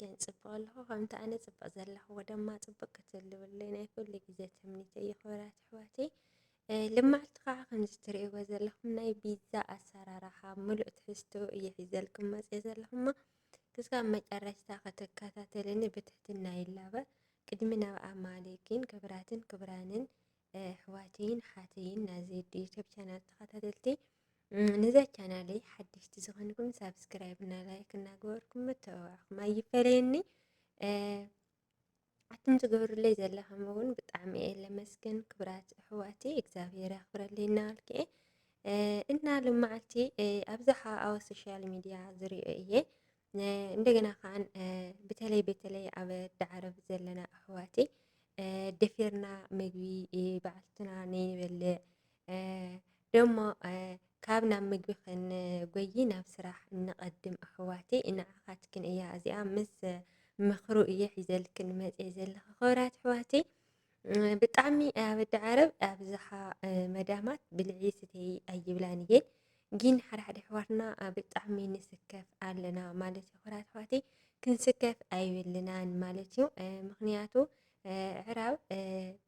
ተመስገን ጽቡቕ ኣለኹ። ከምቲ ኣነ ጽቡቕ ዘለኽዎ ድማ ጽቡቕ ክትህልውለይ ናይ ኩሉ ግዜ ትምኒተይ እዩ ክቡራት ኣሕዋተይ። እ፣ ልማዕቲ ከዓ ከምዚ ትርእይዎ ዘለኹም ናይ ቢዛ ኣሰራርሓ ምሉእ ትሕዝትኡ እየ ሒዘልኩም መፅየ ዘለኹ እሞ ክስካብ መጨረሽታ ክትከታተልኒ ብትሕትና ይላበ። ቅድሚ ናብ ኣማሌ ግን ክብራትን ክብራንን እ፣ ኣሕዋተይን ሓተይን ናዚ ዩቱብ ቻናል ተኸታተልቲ፣ ም፣ ንዛ ቻናለይ ሓደሽቲ ዝኾንኩም ሳብስክራይብ እና ላይክ እናገበርኩም ምትብባዕኩም ኣይፈለየኒ። እ፣ ኣቱም ትገብሩለይ ዘለኹም እውን ብጣዕሚ እየ ለመስገን ክብራት ኣሕዋተይ፣ እግዚኣብሔር ያኽብረለይ እናበልኩ እየ። እ፣ እና ሎማዓልቲ፣ እ፣ ኣብዝሓ ኣብ ሶሻል ሚድያ ዝሪኦ እየ። እ፣ እንደገና ከዓን፣ እ፣ በተለይ በተለይ ኣብ ዓዲ ዓረብ ዘለና ኣሕዋተይ፣ እ፣ ደፊርና ምግቢ፣ እ፣ ባዕልትና ነይንበልዕ፣ እ፣ ደሞ፣ እ፣ ካብ ናብ ምግቢ ክንጎይ ናብ ስራሕ እንቐድም ኣሕዋተይ፣ ንዓኻትክን እያ እዚኣ ምስ ምኽሩ እየ ሒዘልክን መፅየ ዘለኹ ክቡራት ኣሕዋተይ። እ፣ ብጣዕሚ ኣብ ዓዲ ዓረብ ኣብዝሓ፣ እ፣ መዳማት ብልዒ ስተይ ኣይብላን እየን። ግን ሓደ ሓደ ኣሕዋትና፣ እ፣ ብጣዕሚ ንስከፍ ኣለና ማለት እዩ ክቡራት ኣሕዋተይ። ክንስከፍ ኣይብልናን ማለት እዩ። እ፣ ምኽንያቱ፣ እ፣ ኣዕራብ፣ እ፣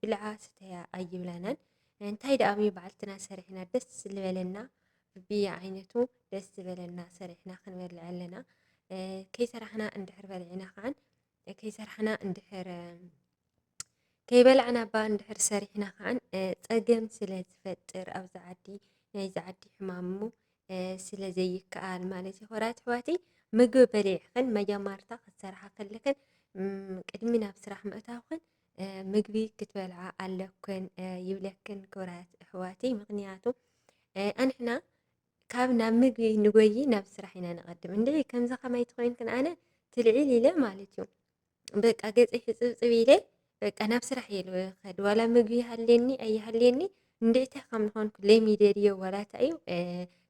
ብልዓ ስተያ ኣይብላናን። እንታይ ደኣ እምኒ ባዕልትና ሰሪሕና ደስ ዝበለና ብብየ ዓይነቱ ደስ ዝበለና ሰሪሕና ክንበልዕ ኣለና። እ፣ ከይሰራሕና እንድሕር በሊዕና ከዓን፣ እ፣ ከይሰራሕና እንድሕር፣ እ፣ ከይበላዕና እባ እንድሕር ሰሪሕና ከዓን፣ እ፣ ጸገም ስለ ዝፈጥር ኣብዚ ዓዲ፣ ናይዚ ዓዲ ሕማሙ፣ እ፣ ስለ ዘይከኣል ማለት እዩ። ክቡራት ኣሕዋተይ፣ ምግቢ በሊዕክን መጀመርታ ክትሰርሓ ከለክን፣ እም፣ ቅድሚ ናብ ስራሕ ምእታውክን፣ እ፣ ምግቢ ክትበልዓ ኣለክን፣ እ፣ ይብለክን ክቡራት ኣሕዋተይ። ምኽንያቱ፣ እ፣ ኣንሕና ካብ ናብ ምግቢ ንጎይ ናብ ስራሕ ኢና ንቐድም። እንድዒ ከምዚ ከማይ ተኾይንክን ኣነ ትልዒል ኢለ ማለት እዩ። በቃ ገፀይ ሕፅብፅብ ኢለ በቃ ናብ ስራሕ እየ ዝኸድ። ዋላ ምግቢ ይሃልየኒ ኣይሃልየኒ እንድዒ እንታይ ከም ዝኾንኩ ለሚደ ድዮ ዋላ እንታይ እዩ፣ እ፣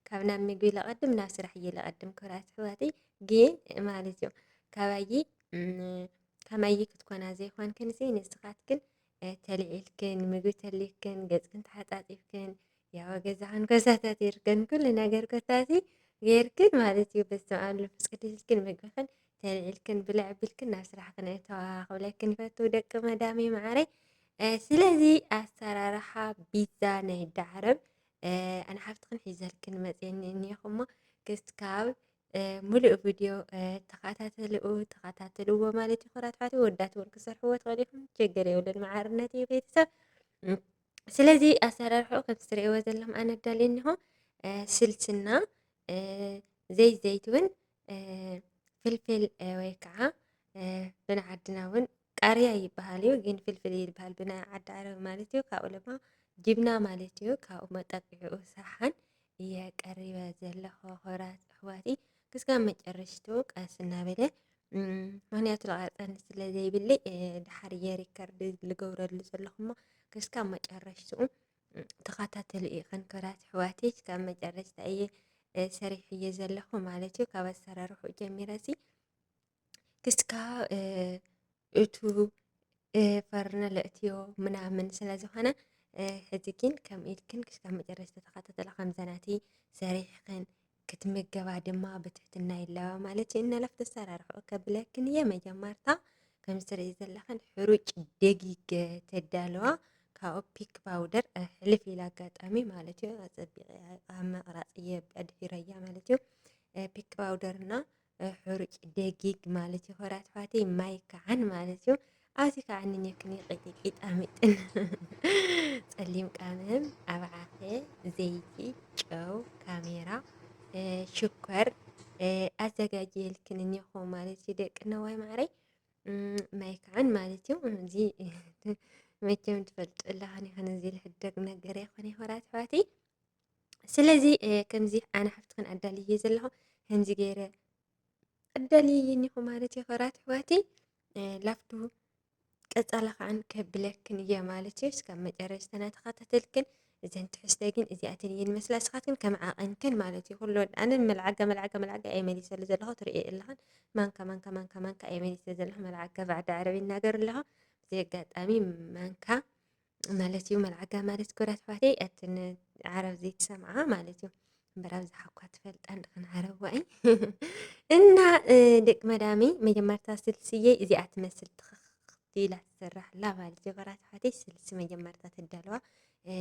ካብ ናብ ምግቢ ለቐድም ናብ ስራሕ እየ ለቐድም ክብራት ኣሕዋተይ። ግን ማለት እዩ ካባይ፣ እም፣ ከማይ ክትኮና ዘይኮንክን ሲ ንስኻትክን፣ እ፣ ተልዒልክን ምግቢ ተሊክን ገፅክን ተሓፃፂብክን ያው ገዛኽን ኮሳታቲርክን ኩሉ ነገር ኮታሲ ጌርክን ማለት እዩ። በስመ ኣብ መንፈስ ቅዱስ ኢልክን ምግብኽን ተልዒልክን ብልዕ ቢልክን ናብ ስራሕክን እተዋ ክብለክን ይፈቱ ደቂ መዳመይ መዓረይ። እ፣ ስለዚ ኣሰራርሓ ቢዛ ናይ ዳዕረብ፣ እ፣ ኣነ ሓፍትኽን ሒዘልክን መፅየኒ እኒኹሞ ክስካብ፣ እ፣ ሙሉእ ቪድዮ፣ እ፣ ተኸታተልኡ፣ ተኸታተልዎ ማለት እዩ። ክቡራት ኣሕዋተይ ወዳት እውን ክሰርሕዎ ትኽእሉ ኢኹም፣ ችግር የብሉን፣ መዓርነት እዩ ቤተሰብ። እም፣ ስለዚ ኣሰራርሕኡ ከም ትርእይዎ ዘለኹም ኣነ ኣዳልየ እኒኹ፣ እ፣ ስልስና፣ እ፣ ዘይት ዘይትውን፣ እ፣ ፍልፍል፣ እ፣ ወይ ከዓ፣ እ፣ ብናይ ዓድና እውን ቃርያ ይበሃል እዩ፣ ግን ፍልፍል ይበሃል ብናይ ዓዲ ዓረብ ማለት እዩ። ካብኡ ድማ ጅብና ማለት እዩ። ካብኡ መጠቅዒኡ ሰሓን እየ ቀሪበ ዘለኹ ክቡራት ኣሕዋተይ። ክስካብ መጨረሽትኡ ቀስ እናበለ፣ እም፣ ምኽንያቱ ዝቐርፀኒ ስለ ዘይብለይ፣ እ፣ ድሓር እየ ሪከርድ ልገብረሉ ዘለኹ እሞ ክስካብ መጨረሽትኡ፣ እም፣ ተኸታተሉ ኢኽን ክቡራት ኣሕዋተይ። ክስካብ መጨረሽታ እየ፣ እ፣ ሰሪሐዮ ዘለኹ ማለት እዩ። ካብ ኣሰራርሕኡ ጀሚረ ሲ ክስካ፣ እ፣ እቱ፣ እ፣ ፈርነ ለእትዮ ምናምን ስለ ዝኾነ፣ እ፣ ሕዚ ግን ከም ኢልክን ክስካብ መጨረሽታ ተኸታተላ ከምዘናቲ ሰሪሕኽን ክትምገባ ድማ ብትሕትና ይለዋ ማለት እዩ። እነለፍ ተሰራርሕኦ ከብለክን እየ። መጀመርታ ከም ትርእይ ዘለኽን ሕሩጭ ደጊግ ተዳለዋ ካብኡ ፒክ ፓውደር፣ እ፣ ሕልፍ ኢላ ኣጋጣሚ ማለት እዩ። ኣጸቢቐ ኣብ ምቕራጽ እየ ኣድሂረያ ማለት እዩ። እ፣ ፒክ ፓውደር እና፣ እ፣ ሕሩጭ ደጊግ ማለት እዩ። ክቡራት ኣሕዋተይ ማይ ከዓን ማለት እዩ። ኣብዚ ከዓን እኒክኒ ቂጢ ቂጣ ሚጥን ጸሊም ቀመም፣ ኣብ ዓኸ፣ ዘይቲ፣ ጨው፣ ካሜራ፣ እ፣ ሽኮር፣ እ፣ ኣዘጋጅየልክን እኒኹ ማለት እዩ። ደቂ ነዋይ ማዕረይ፣ እም፣ ማይ ከዓን ማለት እዩ። እዚ መቸም ትፈልጡ ኣለኽን ኢኽን፣ እዚ ልሕደግ ነገር ኣይኮነ ክቡራት ኣሕዋተይ። ስለዚ፣ እ፣ ከምዚ ኣነ ሓፍትኽን ኣዳልየ ዘለኹ፣ ከምዚ ገይረ ኣዳልየ እኒኹ ማለት እዩ ክቡራት ኣሕዋተይ። እ፣ ላፍቱ ቀጻላ ከዓን ከብለክን እየ ማለት እዩ። እስካብ መጨረሽታ እናተኸታተልክን፣ እዘን ትሕዝተ ግን እዚኣተን እየን መስላ፣ እስኻትክን ከም ዓቐንክን ማለት እዩ። ኩሉ ኣነ መልዓጋ፣ መልዓጋ፣ መልዓጋ እየ መሊሰሉ ዘለኹ፣ ትርእየ ኣለኽን። ማንካ፣ ማንካ፣ ማንካ፣ ማንካ እየ መሊሰ ዘለኹ፣ መልዓጋ ባዕዲ ዓረብ ይናገር ኣለኹ። ብዚ ኣጋጣሚ ማንካ ማለት እዩ፣ መልዓጋ ማለት ክቡራት ኣሕዋተይ፣ ኣትን ዓረብ ዘይትሰምዓ ማለት እዩ። እምበር ኣብዝሓ እኳ ትፈልጣ እንድኽን ዓረባ እይ። እና፣ እ፣ ደቂ መዳመይ፣ መጀመርታ ስልስየይ እዚኣ ትመስል ትኽኽ ኢላ ትስራሕ ኣላ ማለት እዩ። ክብራት ኣሕዋተይ፣ ስልሲ መጀመርታ ተዳልዋ፣ እ፣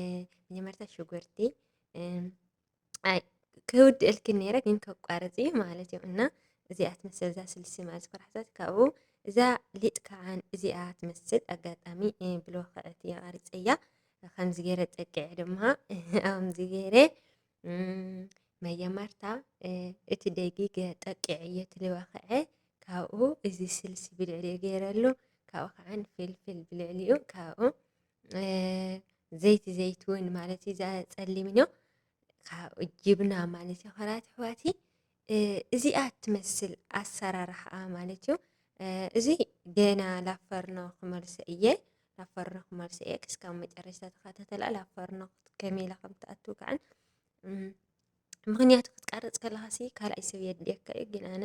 መጀመርታ ሽጉርቲ፣ እ፣ ኣይ፣ ክውድእልክን ነይረ፣ ግን ከቋርጽ እዩ ማለት እዩ። እና እዚኣ ትመስል እዛ ስልሲ ማለት እዩ። ክብራት ኣሕዋተይ፣ ካብኡ እዛ ሊጥ ከዓን እዚኣ ትመስል፣ ኣጋጣሚ፣ እ፣ ብልወኽዐት እየ ቀሪጸያ። ከምዚ ገይረ ጠቅዐ ድማ፣ ከምዚ ገይረ፣ እም፣ መጀመርታ፣ እ፣ እቲ ደጊገ ጠቂዐዮ እቲ ልወኽዐ፣ ካብኡ እዚ ስልሲ ብልዕሊኡ ገይረሉ፣ ካብኡ ከዓን ፍልፍል ብልዕሊኡ፣ ካብኡ፣ እ፣ ዘይቲ ዘይትውን ማለት እዩ፣ እዛ ጸሊም እዮ፣ ካብኡ ጅብና ማለት እዩ። ክብራት ኣሕዋተይ፣ እ፣ እዚኣ ትመስል ኣሰራርሓኣ ማለት እዩ። እ፣ እዚ ገና ላብ ፈርኖ ክመልሶ እየ፣ ላብ ፈርኖ ክመልሶ እየ። ክስካብ መጨረሽታ ተኸታተላ፣ ላብ ፈርኖ ከመይ ኢላ ከም ትኣቱ ከዓን፣ እም፣ ምኽንያቱ ክትቀርጽ ከለኻሲ ካልኣይ ሰብ የድልየካ እዩ፣ ግን ኣነ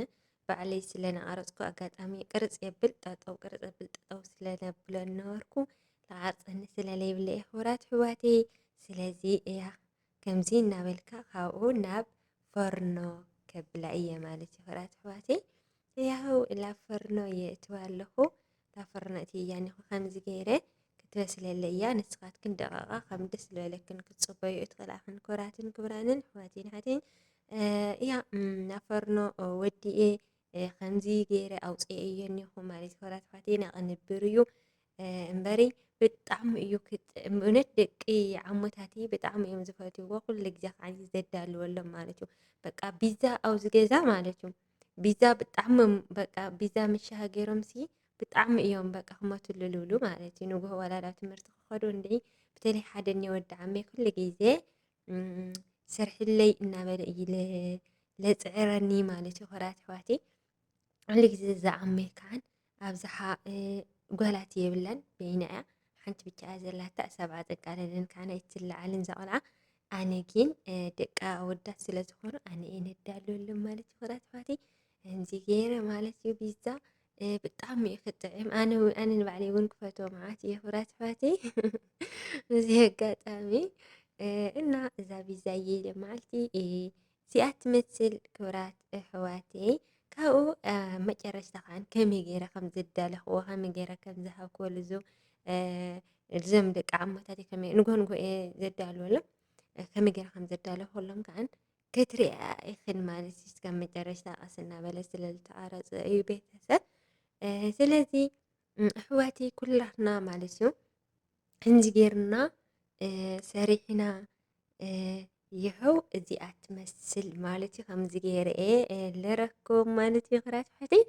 ባዕለይ ስለ ናቐረጽኩ ኣጋጣሚ ቅርጽ የብል ጠጠው፣ ቅርጽ የብል ጠጠው ስለ ነብሎ ነበርኩ፣ ተቓርጸኒ ስለ ለይብለ እየ ክብራት ኣሕዋተይ። ስለዚ እያ ከምዚ እናበልካ ካብኡ ናብ ፈርኖ ከብላ እየ ማለት እዩ ክብራት ኣሕዋተይ። ያው ላብ ፈርኖ የእትዋ ኣለኹ። ላብ ፈርኖ እትያ እኒኹ ከምዚ ገይረ ክትበስለለይ እያ። ንስኻትክን ደቐቓ ከም ደስ ዝበለክን ክትጽበዩ ትኽእላ ኢኽን ክቡራትን ክቡራንን ኣሕዋተይን ኣሓተይን። እ፣ እያ፣ እም፣ ናብ ፈርኖ ወዲኤ፣ እ፣ ከምዚ ገይረ ኣውፅኤዮ እኒኹ ማለት እዩ ክቡራት ኣሕዋተይ። ናቕንብር እዩ፣ እ፣ እምበሪ ብጣዕሚ እዩ ክጥዕም። እውነት ደቂ ዓሞታተይ ብጣዕሚ እዮም ዝፈትውዎ። ኩሉ ግዜ ከዓ ዘዳልወሎም ማለት እዩ። በቃ ቢዛ ኣብዚ ገዛ ማለት እዩ። ቢዛ ብጣዕሚ እዮም፣ በቃ ቢዛ ምስ ሻሂ ገይሮምሲ ብጣዕሚ እዮም በቃ ክመትሉ ልብሉ ማለት እዩ። ንግሆ ዋላ ናብ ትምህርቲ ክኸዱ እንድዒ፣ በተለይ ሓደ እኒኦ ወዲ ዓመይ ኩሉ ግዜ፣ እም፣ ስርሕለይ እናበለ እዩ ለ-፣ ለፅዕረኒ ማለት እዩ ክቡራት ኣሕዋተይ። ኩሉ ግዜ እዛ ዓመይ ከዓን ኣብዝሓ፣ እ፣ ጓላት የብላን፣ በይና እያ። ሓንቲ ብቻ እያ ዘላታ፣ እሳ ብዓፀቃለለን ከዓን ኣይትለዓልን እዛ ቆልዓ። ኣነ ግን፣ እ፣ ደቃ ኣወዳት ስለ ዝኾኑ ኣነ እየ ነዳልወሎም ማለት እዩ ክቡራት ኣሕዋተይ። ከምዚ ገይረ ማለት እዩ ቢዛ፣ እ፣ ብጣዕሚ እዩ ክጥዕም። ኣነ ው-፣ ኣነ ንባዕለይ እውን ክፈትዎ መዓት እየ ክቡራት ኣሕዋተይ። በዚ ኣጋጣሚ፣ እ፣ እና እዛ ቢዛየ ለመዓልቲ፣ እ፣ እዚኣ ትመስል ክቡራት ኣሕዋተይ። ካብኡ፣ እ፣ መጨረሽታ ከዓን ከመይ ገይረ ከም ዘዳለኽዎ፣ ከመይ ገይረ ከም ዝሃብክዎ ልዙ፣ እ፣ እዞም ደቂ ዓሞታተይ ከመይ ንግሆ ንግሆ እየ ዘዳልወሎም፣ እ፣ ከመይ ገይረ ከም ዘዳለኽሎም ከዓን ክትሪኣ ኢኽን ማለት እዩ። እስካብ መጨረሽታ ቀስ እናበለ ስለ ዝተቐረጸ እዩ ቤተሰብ። እ፣ ስለዚ፣ እም፣ ኣሕዋተይ ኩላትና ማለት እዩ ከምዚ ጌርና፣ እ፣ ሰሪሕና፣ እ፣ ይኸው እዚኣ ትመስል ማለት እዩ። ከምዚ ገይረ እየ፣ እ፣ ልረክቦም ማለት እዩ ክቡራት ኣሕዋተይ።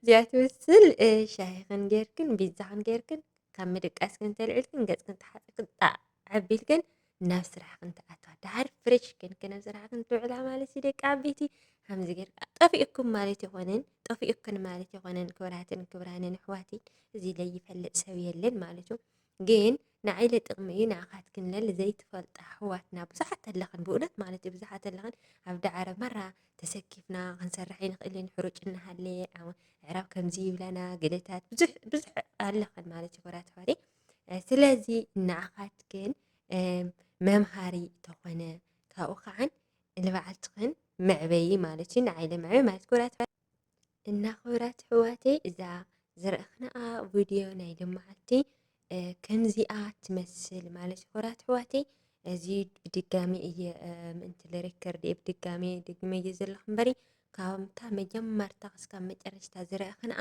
እዚኣ ትመስል፣ እ፣ ሻሂኽን ጌርክን፣ ቢዛኽን ጌርክን፣ ካብ ምድቃስክን ተልዒልክን፣ ገጽክን ተሓጺብክን፣ ጣዕ ኣቢልክን፣ ናብ ስራሕክን ትኣትዋ። ደሓር ፍሬሽ ኬንክን ኣብ ስራሕክን ትውዕላ ማለት እዩ ደቂ ዓበይቲ። ከምዚ ጌርካ ጠፊእኩም ማለት ይኾነን፣ ጠፊእክን ማለት ይኾነን ክቡራትን ክቡራንን ኣሕዋተይ። እዚ ለይፈልጥ ሰብ የለን ማለት እዩ። ግን ንዓይ ለጥቕሚ እዩ፣ ንዓኻትክን ለል ዘይትፈልጣ ኣሕዋትና ብዙሓት ኣለኽን፣ ብእውነት ማለት እዩ ብዙሓት ኣለኽን። ኣብ ዳዕረ መራ ተሰኪፍና ክንሰርሕ ኣይንኽእልን፣ ሕሩጭ እናሃለየ፣ ኣው-፣ ኣዕራብ ከምዚ ይብላና፣ ገለታት ብዙሕ፣ ብዙሕ ኣለኽን ማለት እዩ ክቡራት ኣሕዋተይ። እ፣ ስለዚ ንዓኻትክን፣ እ፣ መምሃሪ ተኾነ፣ ካብኡ ከዓን ንባዕልትኽን መዕበዪ ማለት እዩ፣ ንዓይ ለመዕበዪ ማለት ክቡራት ኣሕዋተይ። እና ክቡራት ኣሕዋተይ፣ እዛ ዝረእኽናኣ ቪድዮ ናይ ሎመዓልቲ፣ እ፣ ከምዚኣ ትመስል ማለት እዩ ክቡራት ኣሕዋተይ። እዚ ብድጋሚ እየ፣ እ፣ ምእንቲ ለሪከርድ እየ ብድጋሚ ደግመዮ ዘለኹ እምበሪ፣ ካብታ መጀመርታ ክስካብ መጨረሽታ ዝረእኽናኣ፣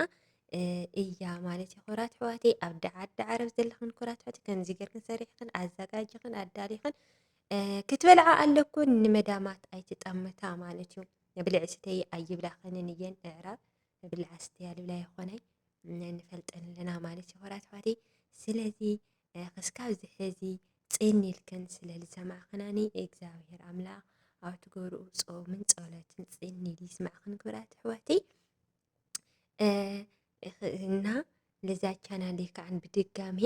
እ፣ እያ ማለት እዩ ክቡራት ኣሕዋተይ። ኣብ ዳ-፣ ዓዲ ዓረብ ዘለኽን ክቡራት ኣሕዋተይ፣ ከምዚ ጌርክን ሰሪሕኽን ኣዘጋጅኽን ኣዳሊኽን፣ እ፣ ክትበልዓ ኣለኩን፣ ንመዳማት ኣይትጠምታ ማለት እዩ። ብልዒ ስተይ ኣይብላኽንን እየን ኣዕራብ፣ ብልዓ ስተያ ልብላ ይኾናይ፣ ን-፣ ንፈልጠን ኣለና ማለት እዩ ክቡራት ኣሕዋተይ። ስለዚ፣ እ፣ ክስካብ እዚ ሕዚ ጽን ኢልክን ስለ ዝሰማዕኽናኒ እግዚኣብሔር ኣምላኽ ኣብ ትገብርኡ ጾምን ጸሎትን ጽን ኢሉ ይስማዕኽን ክቡራት ኣሕዋተይ። እ፣ እኽ-፣ እና ለዛ ቻናለይ ከዓን ብድጋሜ፣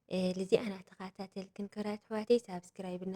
እ፣ ለዚኣ ናተኸታተልክን ክቡራት ኣሕዋተይ ሳብስክራይብ እና